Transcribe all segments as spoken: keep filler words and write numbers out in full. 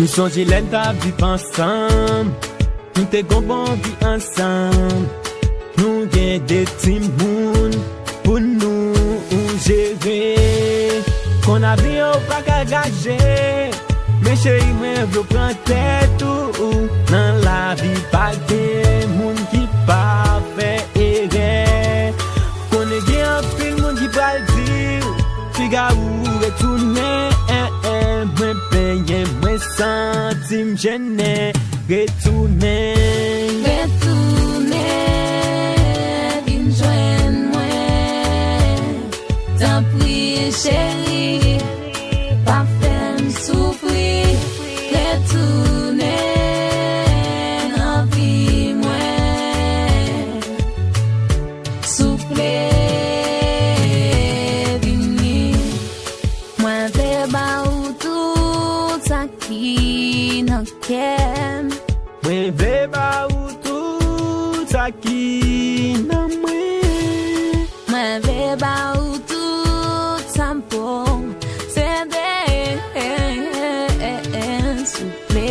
M sonje lè n t ap viv ansanm, nou te gon bon vi ansanm. Nou gen de timoun pou nou jere. Konn avni an ou pa ka gaje, men cheri mwen vle w pran tèt ou. Nan lavi pa gen moun ki pa fè erè. Konnen gen anpil moun ki pral di w, figa ou retounen. Mwen benyen, mwen santi m jennen. Retounen. Retounen, vin jwenn mwen. Tanpri, cheri, pa fè m soufri. Retounen nan vi mwen. Souple, vini. Mwen vle ba ou tout sa ki nan kè m. Mwen vle ba ou tout sa ki nan mwen. Mwen vle ba ou tout sa m posede. Souple.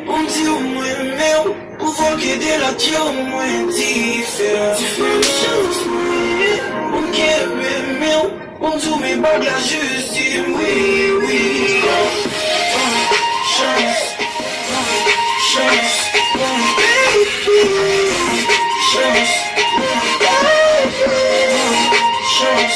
Ou di w mwen renmen w, ou voke de lòt yo mwen diferan. Diferan. Ou kenbe men w, Bondye, men bag la jis di m wi, wi. Chans, chans, baby. Chans, baby. Chans, chans.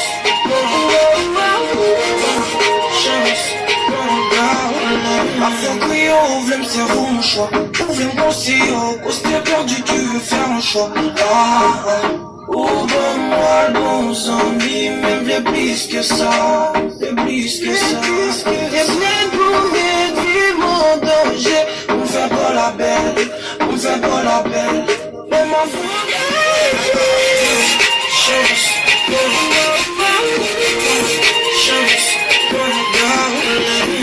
Pafwa kriye w vle m sèvi w mouchwa. Ou vle m konseye w, koste pèdi, tu veux faire un choix. Ah, ah. Ou ban m al bon zanmi, men m vle plis ke sa, vle plis ke sa. Depi premye di m an danje, pou m fè pa w lapèl, pou m fè pa w lapèl. Men m ap chans, chans,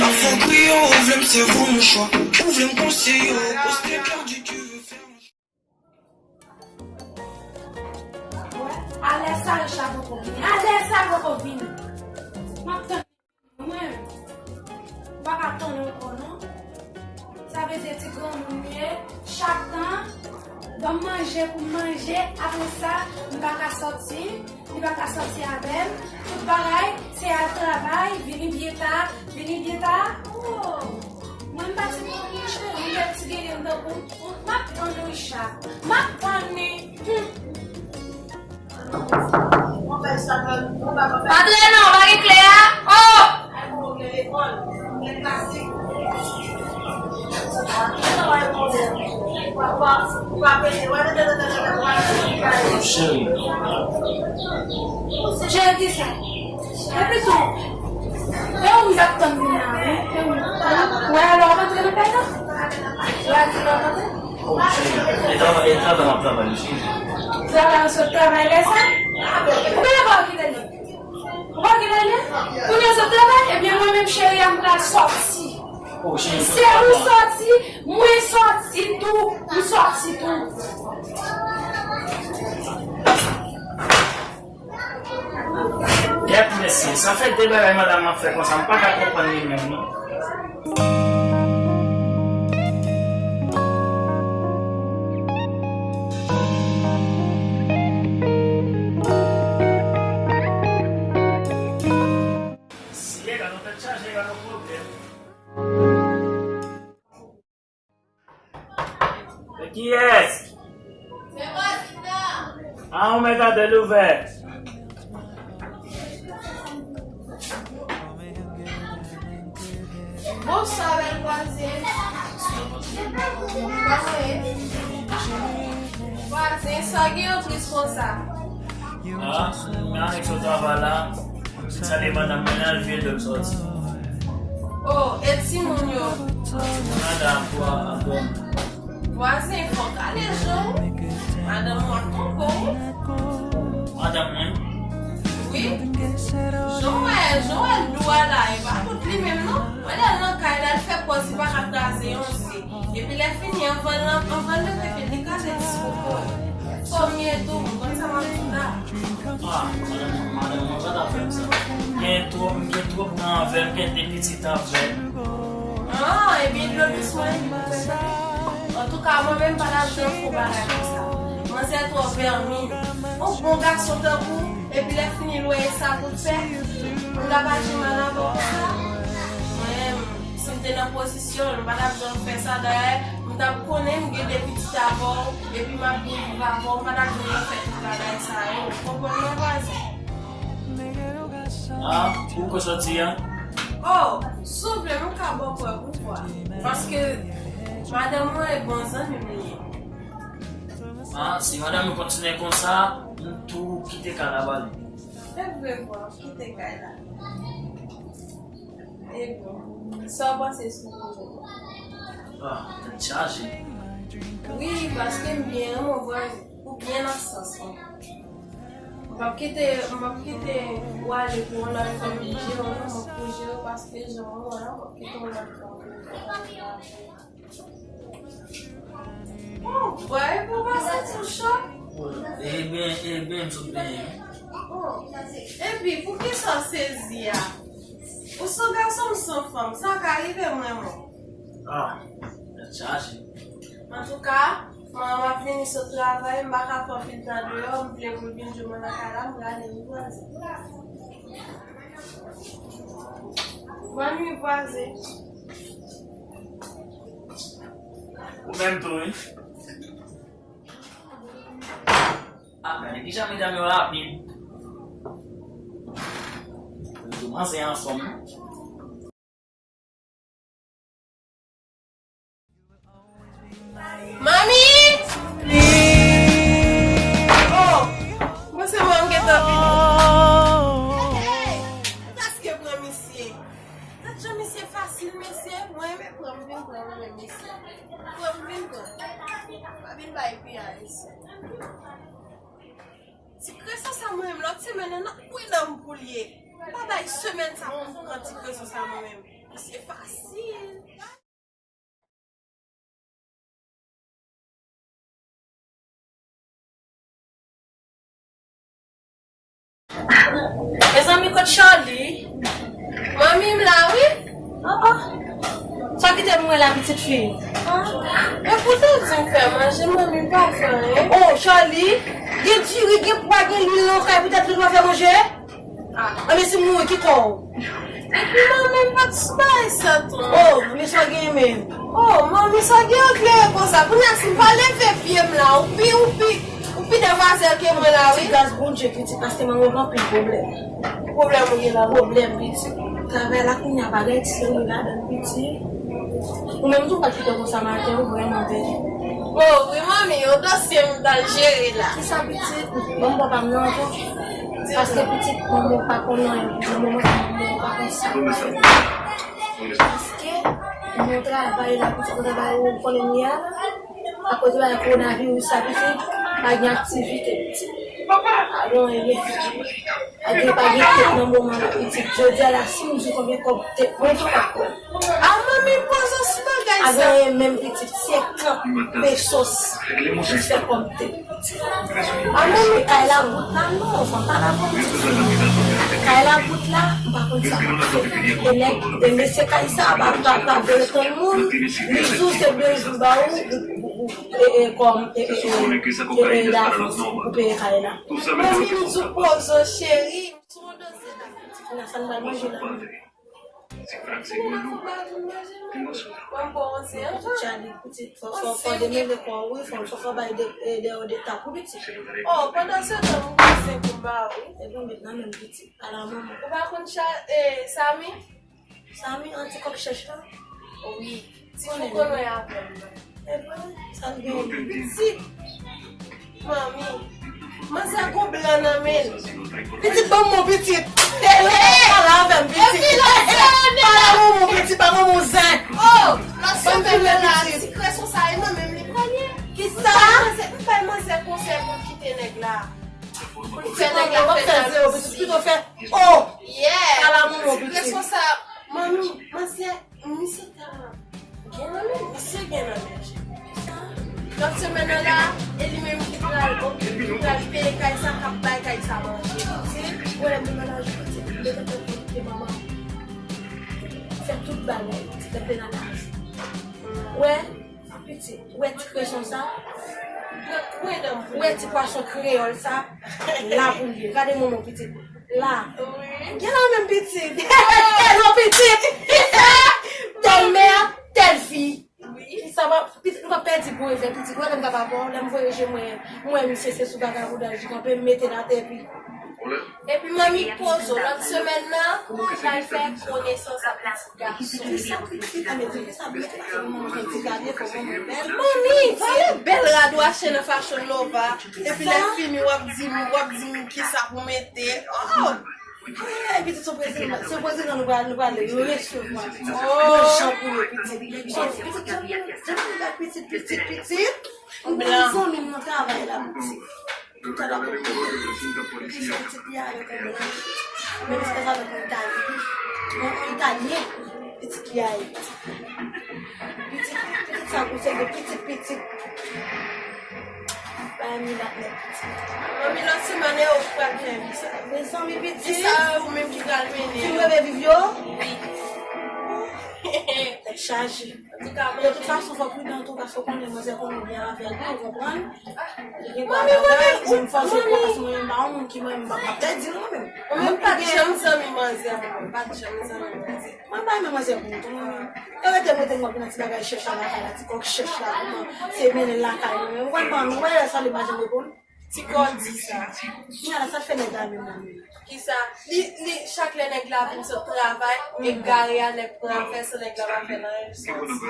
pafwa kriye w vle m sèvi w mouchwa, ou vle m konseye w, koste pèdi, tu veux faire un choix. Alè sa Richard poko vini. Alè sa poko vini. M ap tann mwen. M pa ka tann ankò non. Sa vle di ti granmoun li ye. Chak tan, ban m manje pou m manje. Apre sa, m pa ka sòti. Li pa ka sòti avè m. Tout bagay, se al travay, vini byen ta, vini byen ta. Oh! Mwen m pa ti granmoun cheri, m fè ti granmoun tankou. M ap tann Richard. M ap tann li. Hmm. Pa trennen, pa gen kle a. Oh! Cheri. Cheri, kisa? Epi tou, e ou m t ap tann vin la, wi. E ou. Ou wè, alò, w ap antre nan kay la? Ou wè, alò, w ap antre? Oh, cheri, e travay, e travay m ap travay, wi, cheri. Travay, ou sot travay lè sa? Ou pa wè ki lè li? Ou pa wè ki lè li? Kounye a w sot travay? Ebyen, mwen menm, cheri a, m pral sòti. Oh, cheri, se ou sòti, mwen sòti tou, m sòti tou. Gad mesye, sa fè de bagay madanm nan fè konsa, m pa ka konprann li menm non. Mesye, gad yon tèt chaje, gad yon pwoblèm. Se kiyès? Se vwazin nan. Ah, ou mèt ap louvè. Bonswa, bèl vwazen. Kòman ye? Vwazen, sa gen yon tris konsa? Ah, men anèk sou travay la, m di sa de madanm mwen al vye dòm sòti. Oh, e timoun yo? Timoun la ap dòmi. Vwazen, fò w kale je w. Madanm ou ap tonbe w. Madanm mwen? Wi. Jan w wè, jan w wè l dou a la, e pa tout li menm non. Wè lè l nan kay la, l fè pòz li pa ka kraze yon zye. Epi lè fini, anvan l, anvan l leve pye l, li kraze dis koko. Fò m ye tou, m konn sa m ap di w la. Ah, madanm, madanm mwen pa ta fè m sa. M gen twòp, m gen twòp nan avè m, m gen de pitit avè m. Ah, ebyen dlo dousman epi pou fè sa. Antouka, mwen menm pa t ap janm fè yon bagay konsa. Manzè twò vèmin. On bon gason tankou, epi lè fini l wè e sa pou l fè. Ou t ap aji mal avè w konsa? Mwen menm, si m te nan pozisyon l, m pa t ap janm fè sa. Dayè, m t ap konnen m gen de pitit avè w, epi m ap byen viv avè w, m pa t ap janm fè tout bagay sa yo. Ou konprann mwen, vwazen? Ah, ou kwè sòti a? Oh, si w vle, m ka ba w prèv ou vwa. Paske madanm mwen e bon zanmi m li ye. Ah, si madanm ou kontinye konsa, m tou kite kay la ba li. Se vre, vwa, kite kay la. E bon, sa w panse sou pwojè? Ah, tèt chaje. Wi, paske m byen renmen w vwazen. Ou byen nan sans mwen. M p ap kite, m p ap kite w ale pou yon lòt fanm vin jere w, non, mwen pou jere w paske jan mwen wè la, m p ap kite yon lòt fanm vin jere w. Oh, bòy, pou w pa santi w cho? Ebyen, ebyen, m sot benyen. Oh, epi, poukisa w sezi a? Ou se yon gason, m se yon fanm, sa ka rive m renmen w. Ah, tèt chaje. Antouka, manman m ap vini sot travay, m pa ka fè anpil tan deyò, m vle pou l vin jwenn mwen nan kay la, m rale wi vwazen. Bòn nuit vwazen. Ou menm tou, wi. Ah, gade kijan medam yo rapid. Yo tou manzè ansanm. Manmi! Oh! Mwen se mwen gentan vini. Hey, hey! Taske pran misye. Gad jan misye fasil, mesye. Mwen renmen pran, m vin pran, mwen menm, mesye. Pran, m vin pran. Pa vin bay piyay, mesye. Ti kreson sa mwen menm, lòt semèn nan, nan kwi nan m pou l ye. M pa bay semèn sa pou m pran ti kreson sa mwen menm. Se fasil. Mezanmi, kot Charlie? Manmi, m la, wi. Oh, oh. Sa kite m wè la, pitit fi? Ah, men pou te di m fè manje, manmi, m pa fè anyen. Oh, Charlie, gen diri, gen pwa, gen lwil nan kay, poutèt li pa fè manje? Ah. Anben, si m mouri, ki kò w? Epi manman m pa t sou bagay sa tou. Oh, men sa w genyen menm? Oh, manmi, sa w gen an klere konsa? Kounye a, si m pa leve pye m la, ou pi, ou pi, ou pi demwazèl ke mwen la, wi. Ti gras Bondye, pitit, paske manman w gen anpil pwoblèm. Pwoblèm ou gen la? Pwoblèm, pitit. Travay la kounye a bagay serye ladan l, pitit. Ou menm tou pa kite konsa maten, ou vrèman bèl. Oh, wi, manmi, yon dosye m t al jere la. Kisa, pitit? Ban m bò pa m nan ankò. Paske pitit, manman w pa konn anyen. Nan moman sa, manman w pa konn sa. Paske, mwen travay la, pitit, mwen travay ou konnen m ye a la. Akoz de bagay kowonaviris sa, pitit, pa gen aktivite, pitit. Pa gen anyen. Pa gen, pa gen tèt nan moman la, pitit. Jodi a la, si m di w konbyen kòb tèt mwen, ou pa kwè. A, manmi, poze w sou bagay sa. A, genyen menm, pitit, senkant pesos li fè kòm tèt. A, manmi, kay la bout la, non, fanm pa la konn di. Kay la bout la, m pa konn sa m ap fè. E nèg, e mesye kay sa, pa, pa, pa vle tann moun. Li di w se de jou ba ou, ou, ou, ou, e, e, kòm, e, e, e, e, e, davans pou peye kay la. Manmi, m di w poze w, cheri. Sou yon dosye la. Pitit, la, sa n pral manje la, manmi. Pitit, fò, fò, fò demele kò w, wi, fò, fò, fò bay de, e, de, de tap, wi, pitit. Oh, pandan se tan, m gon senk pou m ba ou, wi. E bon, met nan men m, pitit. Ala manman. Ou pa konn cha-, e, Samy? Sa mi an ti kòk chèch la? Wi. Ti fou konnen avè m nan. Epa, sa l gen pitit. Manmi, manzè gon blan nan men l. Pitit, ban m mon pitit. Pale avè m, pitit. Pale avè m, mon pitit, pa ban m mon zen. Oh, lòt semèn nan la, ti kreson sa e nan men m li pran ye. Kisa? M bay manzè konsèy pou l kite nèg la. Pou l fè nèg la fè jalouzi. Pito fè, oh! Yeah! Pale avè m, mon pitit. Ti kreson sa, manmi, manzè, misye tèlman gen nan men, misye gen nan men. Lòt semèn nan la, e li menm ki pral, ki pral peye kay sa, k ap bay kay sa manje. Pitit, wè lè m nan laj pitit, li te kontan pou kite manman. Fè tout bagay, pitit, lè m te nan laj. Wè, pitit, wè ti kreson sa? Wè ti pwason kreyòl sa? La pou l ye. Gade manman pitit. La. Gen la menm pitit. Hello pitit. Tèl mè, tèl fi. Kisa pa, pitit, nou pa pèdi gwo efè pitit. Wè lè m t ap avè w, lè m voye je mwen, mwen misye se sou vagabondaj li kanpe, m mete l atè epi. Epi manmi poze w, lòt semèn nan, ou pral fè konesans ak pitit gason. Kisa pitit, ann di kisa pitit, paske manman gen ti gade, fò manman bèl. Manmi, pale bèl rad ou achte nan Fashion Nova. Epi lè fini, w ap di m, w ap di m kisa pou mete. Oh! Ay, pitit, se prezidan, se prezidan nou pral, nou pral resevwa, pitit. Oh! Jan pou yo, pitit. Jan, pitit, jan, jan, pitit, pitit, pitit. M gen zanmi m nan travay la, pitit. Tout a la pou pitit li avèk yon blan. Men pitit sa avèk yon italyen. Yon, yon italyen, pitit li a ye. Pitit, pitit sa pou se de pitit, pitit. Bay milat nèt pitit. Manmi, lòt semèn e ou ki pral fè vi sa. Mezanmi, pitit. Di sa ou menm ki pral mennen. Fin reve viv yo? Wi. Tèt chaje. De tout fason, fò w pridan tou, paske w konnen manzè konnen w byen avè l, ou konprann? Li gen dwa bagay, ou menm fò w fò, paske mwen menm pa yon moun ki mwen menm pa pèdi l mwen menm. Mwen menm pa t janm zanmi manzè, mwen menm pa t janm zanmi manzè. Mwen pa renmen manzè pou mwen tou, mwen menm. Yo rete m rete m wè nan ti bagay chèch la lakay la, ti kòk chèch la, kòman se mennen l lakay mwen menm. Ou konprann, ou wè lè sa li pa janm reponn. Ti kò di sa. Kounya la, sa fè nèg la menm la menm. Kisa? Li, li, chak lè nèg la vin sot travay, egare a nèg pran afè, san nèg la pa fè l anyen, li soti.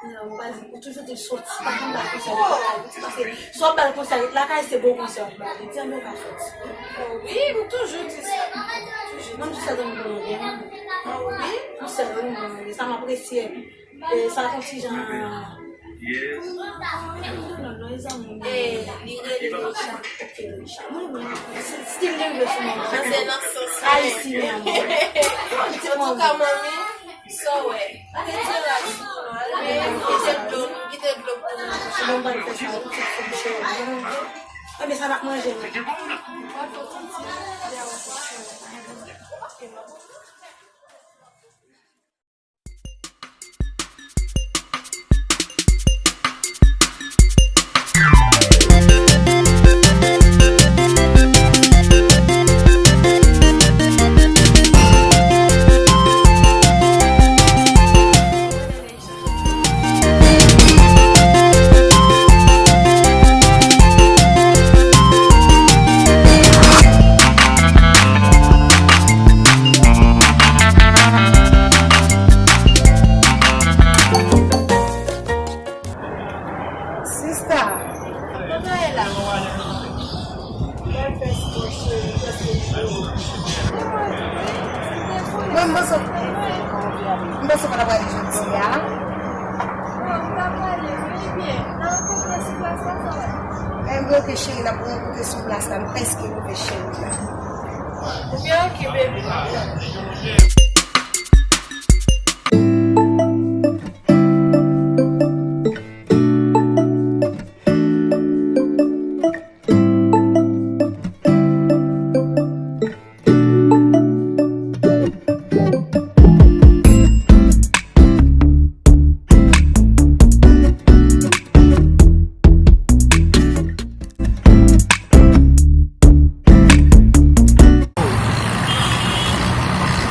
Non, m pa di, ou toujou di l soti, pa janm ba l konsèy nan lakay, pitit, paske si w ap ba l konsèy lakay, se bon konsèy w ap ba li, di ann ou ka soti. Wi, m toujou di sa. Toujou. Mwen, m sèl zanmi mwen gen. Wi. M sèl zanmi mwen gen, sa m apresye. E sa yon ti jan. Non, non, e zanmi m. E, li rele Locha. Ok, Locha. Mwen, mwen, se stil li rive sou mwen. Sa se nan sans mwen. Ayisyen, mwen. Antouka, manmi, sa w wè. Kite dlo, kite dlo pou nou. Mwen, mwen fè sa, tout se chè. Ebyen, sa n ap manje, non? Sista, mwen fè spò cheri, prèske jou. Mwen, m panse, m panse w pa t ap prale jodi a. Enben, ok, cheri, n ap rankontre sou plas la, m prèske rive, cheri. Ebyen, ok, baby.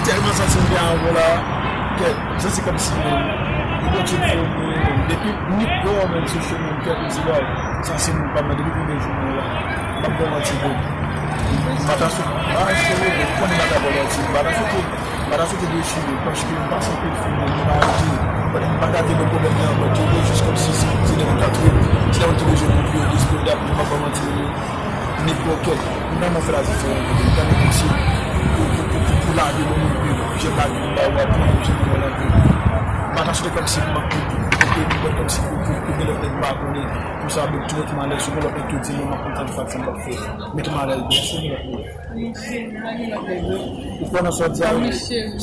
Tèlman santi m byen avè w la, kèt, m santi kòmsi menm, li kontinye fè w mouri menm. Depi m mikwo menm sou chemen m, kèt, m di, waw, sa se moun pa m nan, depi premye jou mwen la, m ap ba w manti vre. M pa ta sou, a, se vre, m konnen m pa ta ba w manti, m pa ta sou M pa ta swete dechire, paske m pase anpil fou, m malere, m pa ta te gen pwoblèm nan, mwen te jis kòmsi se, se lè m ta trip, se lè m te bezwen moun pou yo disponib, m pa ba manti, nenpòt kèk. M ta fè la diferan, m ta kòmsi pou, pou, pou, pou, pou lage moun, pou jèn la vin ba w, pou jèn moun antre. M pa ta swete kòmsi m manke, pou, pou, kòmsi pou, pou, pou gen lòt nèg m pa konnen, pou sa, men tou lòt malè, sou lòt nèg tou di, mwen, m ap kontan fè sa m ap fè. Met m alèz, byen, se mwen. Ou kwè nan sa w di a wi?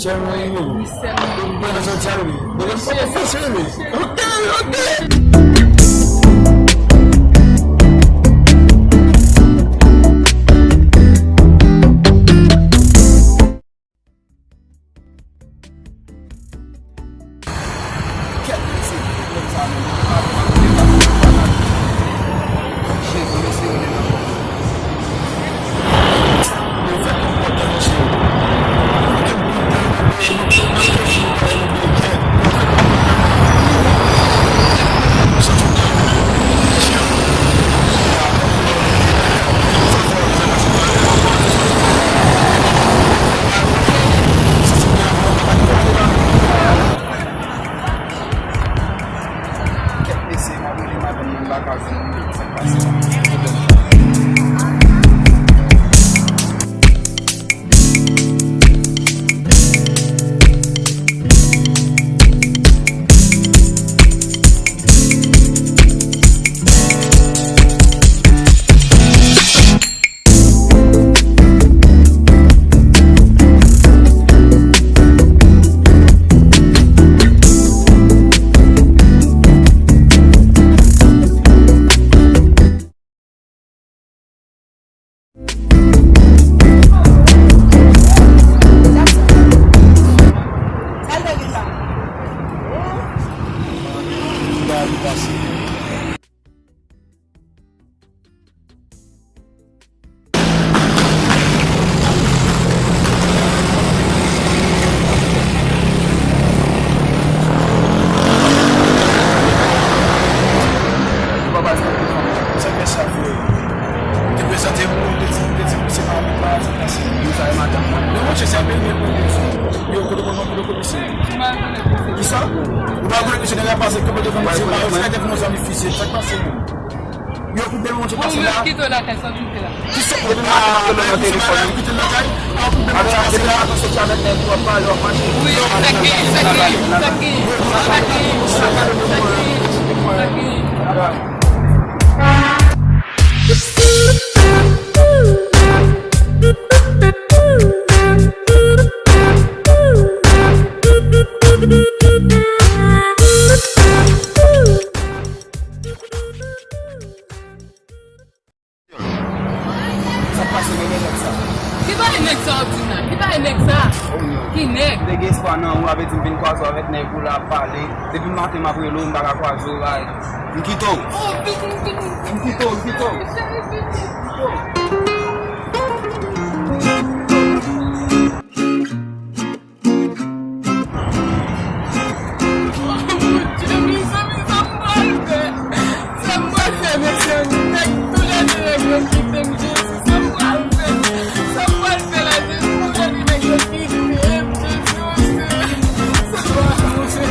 Sèlman wi. Ou kwè nan sa w di a wi? Depi m pa fè se wi. Ok, ok. Kèt mesye, nèg sa menm. Jezi, mesye, yo devan. Yo fè konpòte mesye. Kèt mesye, m ap rele madanm mwen, m pa ka jwenn li, sa k pase la? Ou pa pase nan telefòn. Sa fè sa, frè. Ou te prezante m, ou te di, ou te di, se pa avèk pa, se pa se. Yo sa e madanm mwen. Non, monchè, se apèl mwen, mwen, yo, kote konn, kote konn misye. Kisa? Ou pa konnen misye, nèg la pase, kote konn misye, pa, se nèg la te konn zanmi fi, se sa k pase, menm. Yo koupe l, monchè, pase la. Ou menm kite w lakay, sa w vin fè la? Kisa? Depi maten, m ap nan telefòn, wi. Kite l lakay, a, koupe l, monchè, pase la. Depi maten, soti avèk nèg ou ap pale, w ap mache. Wi, sa ki, sa ki, sa ki, sa ki, sa ki, sa ki. Sa k pase, men nèg sa? Ki bagay nèg sa w ap di m la? Ki bagay nèg sa? Oh, non. Ki nèg? M te gen espwa nan ou, avè di m vin kwaze w avèk nèg ou la ap pale. Depi maten m ap rele w, m pa ka kwaze w, bay. M kite w. Oh, vini, vini. M kite w, m kite w. Cheri, vini. M kite w. Mon Dye, mezanmi, sa m pral fè? Sa m pral fè, mesye? Nèg, toulède nèg yo kite m, Jezi, sa m pral fè? Sa m pral fè la, Jezi, toulède nèg yo kite m, Jezi, monchè. Sa m pral fè?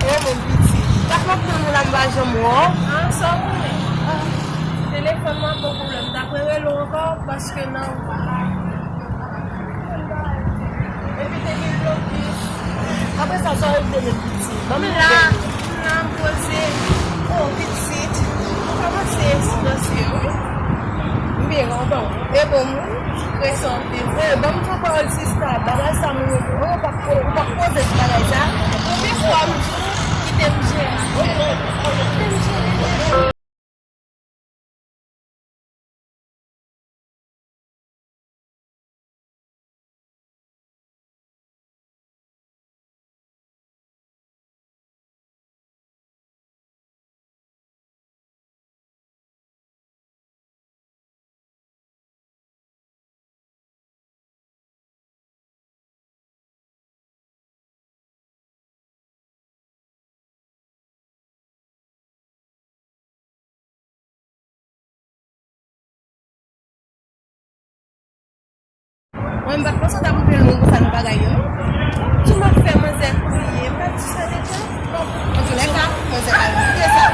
Oh, mon piti. Sak m ap tann ou la, m pa janm wè w. Ah, sa w konnen? Ah, telefòn mwen ap ban pwoblèm. M ta prefere rele w ankò paske nan Epi te gen blokis. Apre sa, sa w regle menm piti? Ban m la, m la, m poze. Oh, pitit. Ou kòmanse silencieux, wi. M byen kontan. E bon, m strese anpil. Eh, ban m fè pawòl sista. Bagay sa, m, ou pa, ou pa poze sou bagay sa. Konbyen fwa m di w, kite m jere afè m? Kite m jere. Mwen pa t panse w t ap rive lwen konsa nan bagay yo. Tou m ap fè manzè kriye, m pa t di sa deja. Antoulèka, manzè pa rive sa.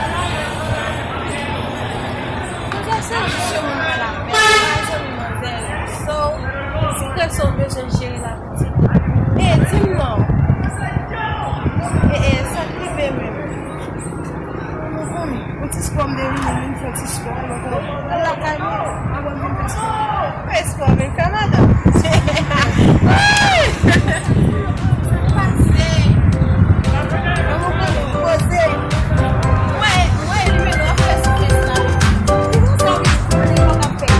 Manzè se jis yon moun pale avè l, pa zanmi manzè. So, ti preson bezwen jere la pitit. E, di m non. E, e, sa k rive menm? Ou konn, yon ti spò m te vini, vin fè yon ti spò, mwen konn al lakay mwen, apre m vin fè spò. Fè spò, vin fè madanm. Sa k pase? Mwen konn poze. Wè, wè, li menm ap fè sou fès la. Li konn sa, wi, li konn sa k ap fè.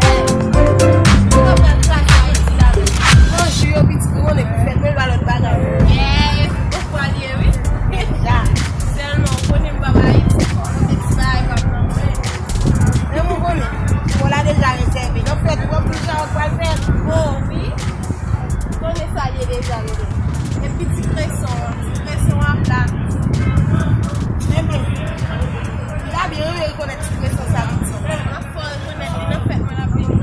Hey, li konn pral krasi Ayiti la, wi. Nan jou yo, pitit, ou konnen, pou fèt, men l pa lòt bagay. Yes. Ou pral ye, wi. Deja. Sèlman, ou konnen m pa bay ti bagay pa pran mwen. Men ou konnen, bon la deja rezève. Nan fèt, ou wè pou jan ou pral fè. Oh, wi. Konnen sa ye deja, bebe. Epi ti preson an, ti preson an plat. Enben, li ta byen, wi, rekonèt ti preson sa, pitit. An fò rekonèt li nan fèt mwen l ap vini.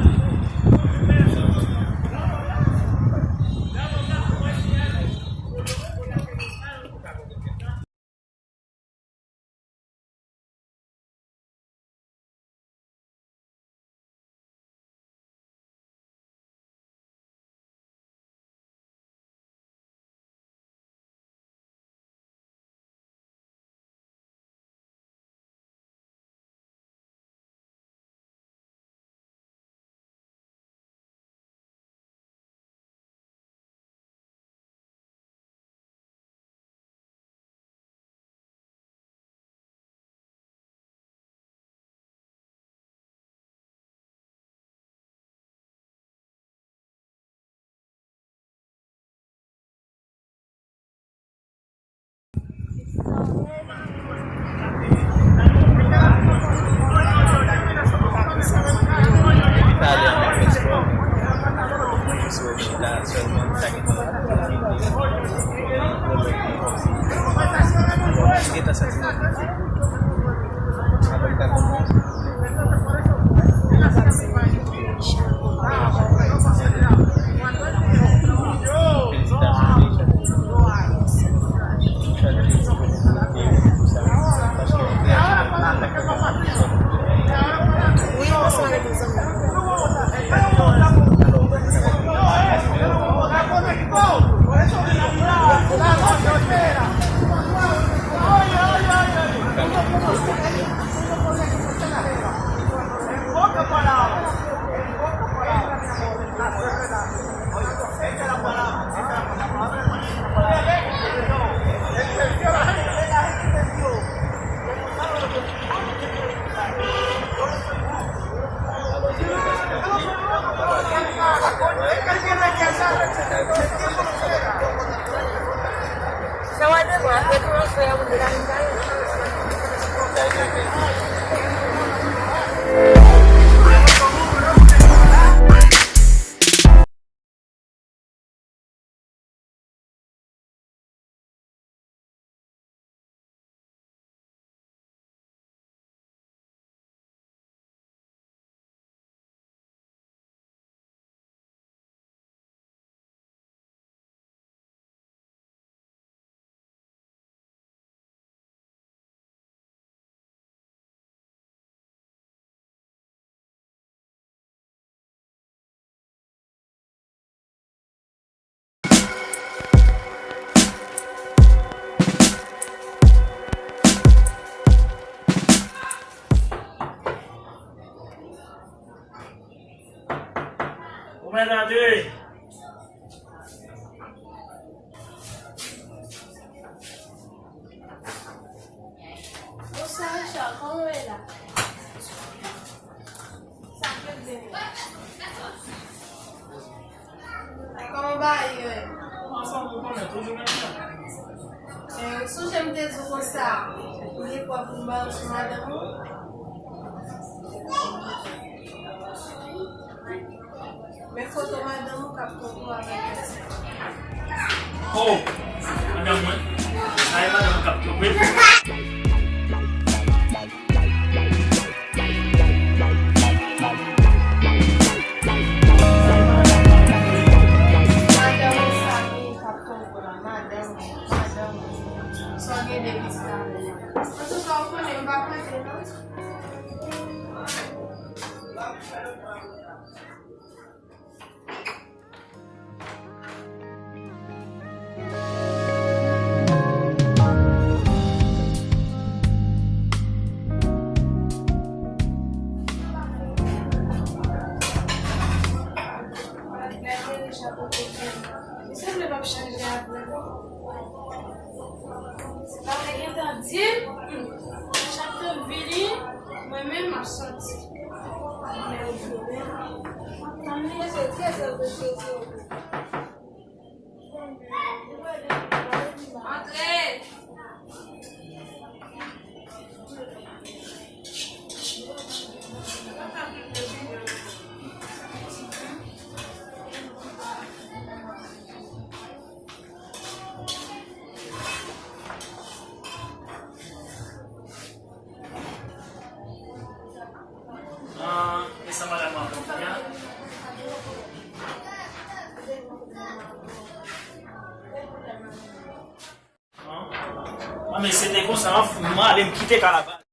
Ou mèt antre. Bonswa, Richard. Kòman w ye la? Sa k ret byen la? Kòman bagay yo ye? Ansanm, ou konnen, toujou menm jan. Eh, ou sonje m te di w konsa, ou gen pwòp pou m ba w sou madanm ou? Men foto madanm ou k ap pran pou avèk. Oh! Madanm mwen? Sa e madanm ou k ap pran pou. Ap chanje apre. Bagay gentan di m, chak tan vini, mwen menm m ap soti. Antre! Ah, e sa madanm mwen ap fè a? Ah, men se te konsa, m ale, m kite kay la.